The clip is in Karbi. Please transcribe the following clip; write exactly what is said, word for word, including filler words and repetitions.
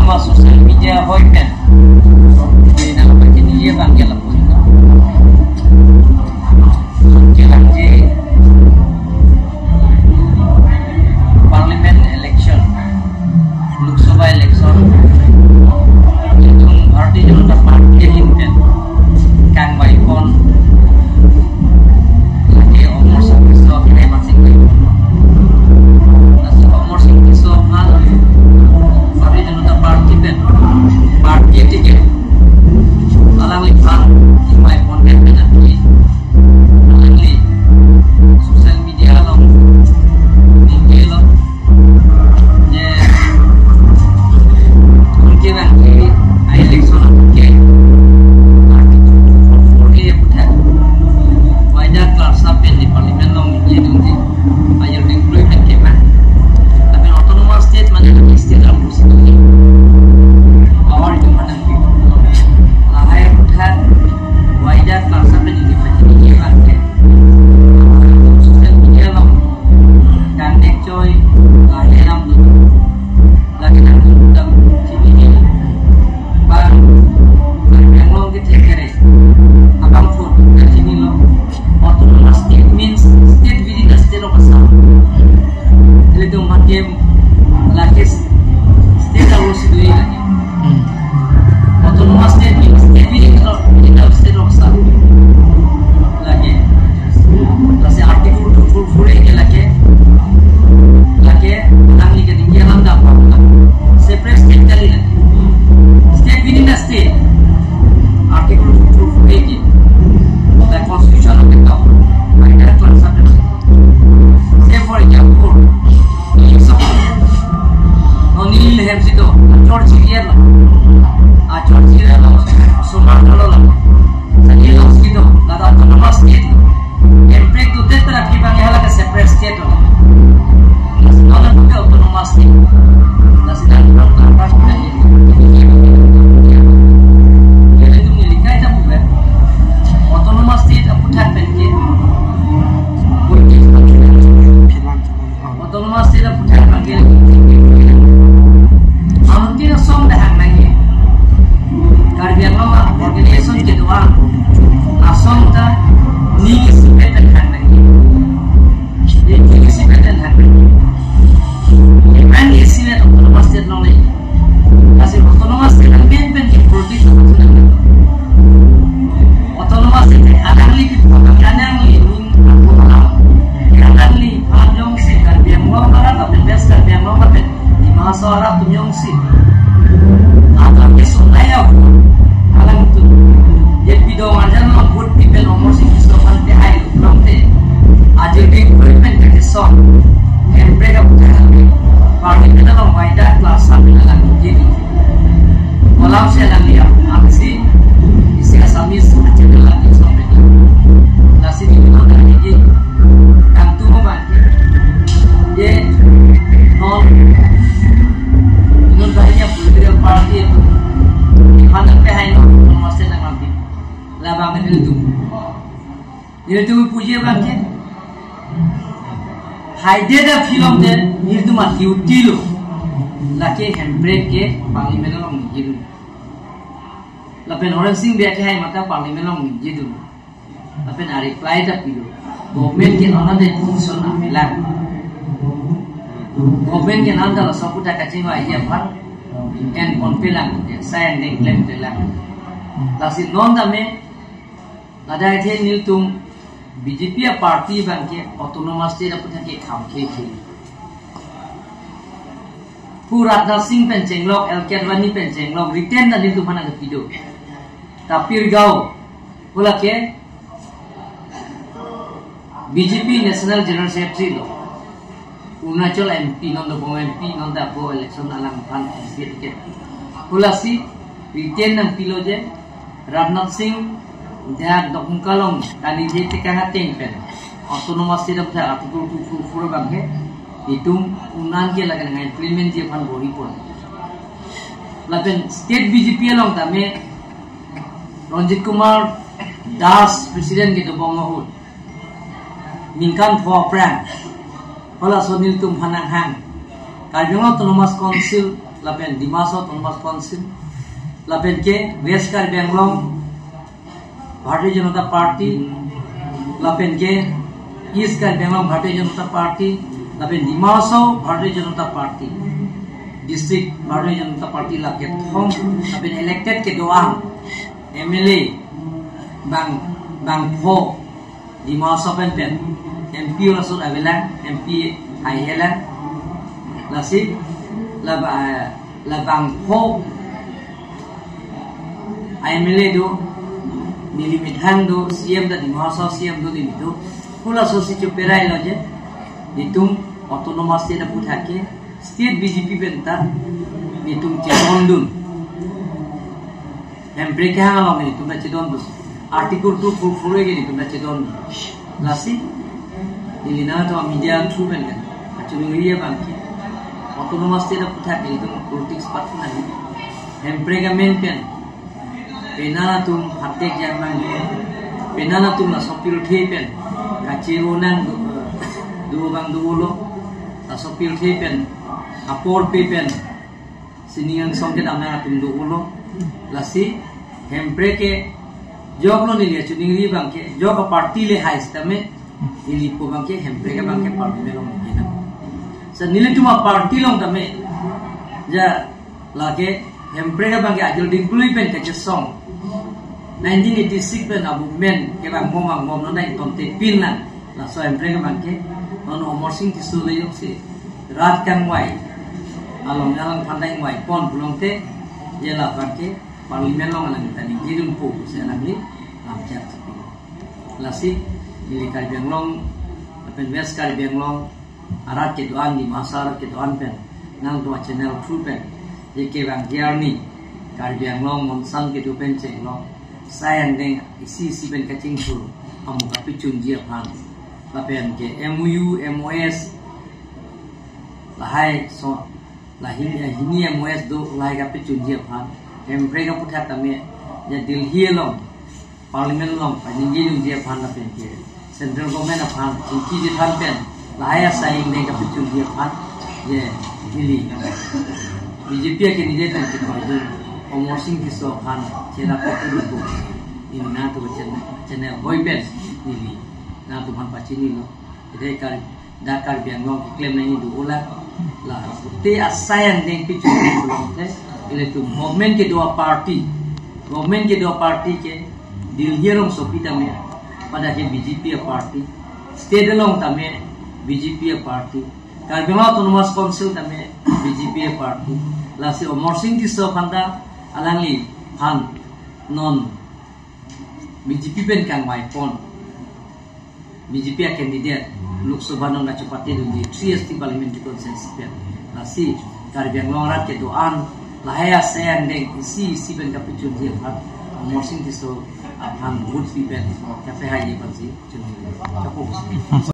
Ba social media hoi pen. Di nang pachini ye bang ke lapu ino. Ke bang ke parliament election, Lok Sabha election, itum Bharatiya Janata Party ahin pen kangvai pon, lake Amarsing Tisso akhai masing ke. Lasi Amarsing Tisso aphan Bharatiya Janata Party pen, party ticket alangli aphan kangvai pon pen pen aphi alangli social media along ningje lo. Je, anke bang ke a-election anke Article two four four A aphuthak waida klarsa pen di parliament along ningjedunji. Ayur ding plui pen ke bang. Tapi autonomous state mane state along si power itu mana. Lahai aphuthak waida klarsa pen di parliament ke bang ke. Social media along kangnek choi, lahai alam dun. Lake nang dam chini bang, bang yang long ke thekere. Abang food na chini lo. Autonomous state means state within the state of Assam. Ilitum hakim lake state along si doi lake. Hmm. Autonomous state means state within the, within the state of Assam. Lake. Lasi Article two four four A ke lake. Lake, alangli ke ningje alam dam. Separate state kali lake. State within the state. Article two four four A ke. The constitution of the government. Like that to accept it. Say for example, so, non neli hem si do, achor chiri lo, achor chiri lo, osomar lo lo. Sani lo si do, ladak autonomous state. Hemprek do tetra ki bang hala ke separate state lo. Mas mana punya autonomous state. Nasi dan orang apa kita ini. Jadi itu nelikai tak bukan. Autonomous state aphuthak pen ke. Autonomous state aphuthak pen ke. Amun ke asong dah hang lagi. Karbi Anglong organization kedo-an. Asong ta ning isivet pen hang lagi. Ye ning isivet pen hang lagi. Ye man isivet autonomous state along lagi. Lasi autonomous state main pen ke project autonomous state alangli ke alangli ning alangli phan jongsi Karbi Anglong Barat atau West Karbi Anglong Barat, Dima Hasao arat atum jongsi alam ke sunai ya alangtum. Ye pidong ajan lo vote pi pen Amarsing Tisso aphan pehai lo pulote, ajo ke pen ke song. Hemprek aphuthak parliament along waida klarsa pen alang jadi. Kolam si alang ya, aksi isi Assamese aja alang ya sampai. Lasi di mana lagi? Kangtung apa? Ye, non, non banyak political party itu. Di mana pehai non, non masih nang nanti. Labang itu. Nelitum puji bang ke. Haide dak film de nelitum a duty lo. Lake Hemprek ke parliament along ningjedun. Lapen Horen Sing Bey ke hai mata parliament along ningjedun. Lapen a reply ta pilo. Government ke nona de function amelang. Government ke nanta laso puta kachingvai aphan en ponpelang, sayang dengklem pelang. Lasi non tame ladak athe nelitum B J P a party bang ke autonomous state aphuthak ke kham khe khe. Pu Rajnath Singh pen chenglok, L K Advani pen chenglok, written ta nelitum aphan nangkepido. Tapir Gao, pu lake B J P National General Secretary lo. Arunachal M P non dobom M P non ta pu election alangphan M P ticket. Pu lasi written nangpilo je Rajnath Singh dak Dokhung Karbi Anglong kaningje tekang ateng pen autonomous state aphuthak Article two four four bang ke itum unan ke lake nang implement ji aphan bor-i pon. Lapen state B J P along tame Ranjit Kumar Das president kedobom ahut ningkan pho aphrang halaso nelitum aphan nanghang. Karbi Anglong Autonomous Council lapen Dima Hasao Autonomous Council, lapen ke West Karbi Anglong Bharatiya Janata Party, lapen ke East Karbi Anglong Bharatiya Janata Party, lapen Dima Hasao Bharatiya Janata Party, District Bharatiya Janata Party, la kethom, lapen elected kedo-an M L A bang, bangpho Dima Hasao pen pen M P laso avelang, M P hai helang. Lasi la ba-, la bangpho M L A do, neli methang do, C M ta Dima Hasao C M do, neli do. Halaso si choperailo je, netum autonomous state aphuthak ke state B J P pen ta netum chedondun. Hemprek kehang along netum ta chedondun. Article two four four A ke netum ta chedondun. Lasi neli nangtum media through pen kan kachiningri abang ke, autonomous state aphuthak netum politics pathu nangji. Hemprek amen pen penang atum phatek jang nangji, penang atum laso pirthe pen kachevo nang do, do abang dolo, laso pirthe pen apor pe pen sining angsong kedam nang atum dolo. Lasi Hemprek ke joklo, neli kachiningri abang ke, jok aparty le hai sitame, neli pu abang ke Hemprek abang ke parliament along mungkin nang. Sa nelitum aparty along tame, ja lake Hemprek abang ke ajol dingklui pen kachesong nineteen eighty-six pen abu men kevang bom vang bom non dai ton te pin nang. Laso Hemprek abang ke non Amarsing Tisso le jongsi rat kangvai along alang phandai vangvai pon pulote, je la abang ke parliament along alang ta ningjedunpo pusi alangli lamchak chipilo. Lasi neli Karbi Anglong lapen West Karbi Anglong arat kedo-an, Dima Hasao arat kedo-an pen nangtum channel through pen je kevang arni Karbi Anglong monsang kedo pen chenglong asai angdeng isi isi pen kachingthur amu kapachunji aphan, lapen ke M O U, M O S, lahai so, lahini, hini M O S do, lahai kapachunji aphan, Hemprek aphuthak tame, ja Delhi along, parliament along paningjedunji aphan lapen ke central government aphan chingkiji than pen lahai asai angdeng kapachunji aphan, je neli B J P a candidate pen chingkoidun Amarsing Tisso aphan chela kotu rupo. Neli nangtum channel, channel hoi pen neli nangtum aphan pachinilo. Ede Kar-, dak Karbi Anglong keklem nangji do-ola, la pute asai angdeng pachunji pulote, ilitum government kedo aparty, government kedo aparty ke Delhi along sopi tame pada ke B J P aparty, state along tame B J P aparty, Karbi Anglong Autonomous Council tame B J P aparty. Lasi Amarsing Tisso aphan ta alangliphan non B J P pen kangvai pon, B J P a candidate Lok Sabha along kachepatedunji three S T parliamentary constituency pen. Lasi Karbi Anglong arat kedo-an lahai asai angdeng isi isi pen kapachunji aphan Amarsing Tisso aphan vote pi pen kapehaiji aphansi chunji. Chapo.